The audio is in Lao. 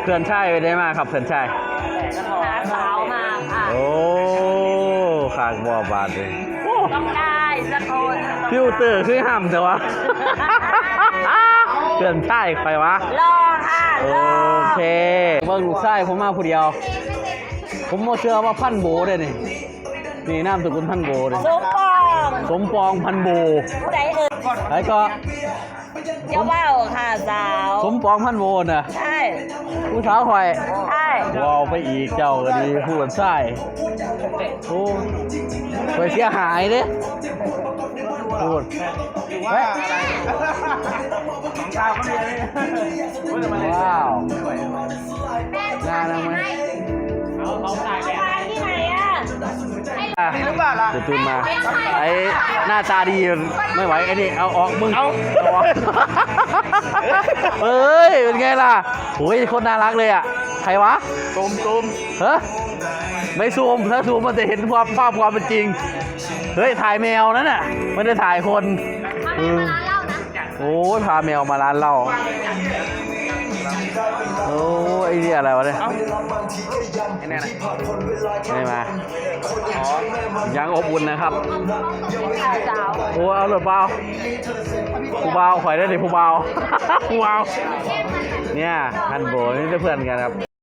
ເພື່ອນຊາຍໄປໃດມາຄັບ ເພື່ອນຊາຍ? ຫາສາວມາຄ່ະ. ໂອ້ ຄັກບໍ່ບາດນີ້. ຕ້ອງໄດ້ສັກຄົນ. ຟິວເຕີຄືຫ້ຳແຕ່ວ່າ ເພື່ອນຊາຍຂ້ອຍຫວາ? ຫຼໍ່ຄ່ະ. ໂອເຄ ເບິ່ງລູກຊາຍຜົມມາຜູ້ດຽວ. ຜົມບໍ່ເຊື່ອວ່າພັນໂບເດ້ນີ້. ນີ້ນາມສະກຸນພັນໂບເດ້. ສົມປອງ. ສົມປອງພັນໂບ. ຜູ້ໃດເອີ່ຍ? ໃຜກໍ? ຢ່າເວົ້າຄ່ະສາວ. ສົມປອງພັນໂບນະ. ໃຊ່. ຜູ້ສາວຂ້ອຍ. ໃຊ່. ເວົ້າໄປອີກ ເຈົ້າກໍດີ ຜູ້ຊາຍ. ໂອ້ ຂ້ອຍເສຍຫາຍເດ້. ໂອ້ ວ້າວ. ໜ້ານາງໄໝ? ອ່ະ ຈະຕື່ນມາ ໄອ້ໜ້າຕາດີ ໄມ່ໄຫວ ໄອ້ນີ້ເອົາອອກ ມຶງ ເອົາ ເອີຍ ເປັນໄງລະ? ໂອ້ຍ ໂຄດໜ້າລັກເລີຍອະ. ໃຜວະ? ຕູມ ຕູມ ຮະ? ໄມ່ຊູມ ຖ້າຊູມມັນຈະເຫັນຄວາມ ພາບຄວາມເປັນຈິງ. ເຮີ້ຍ ຖ່າຍແມວນັ້ນນະ ບໍ່ໄດ້ຖ່າຍຄົນ. ເອີ ໂອ້ຍ ພາແມວມາຮ້ານເຫຼົ້າ. ໂອ້ຍ ໄອ້ເຫື່ອໄລວະເນຍ? ເອົ້າ ໄອ້ແນ່ນະ ໄດ້ມາ. ອໍ ຍັງອົບອຸ່ນນະຄັບ. ໂອ້ ເອົາໂລດບ່າວ. ຜູ້ບ່າວຂ້ອຍເດ້ນີ້ ຜູ້ບ່າວ ຜູ້ບ່າວ. ເນຍ ພັນໂບ ມີແຕ່ເພື່ອນກັນຄັບ.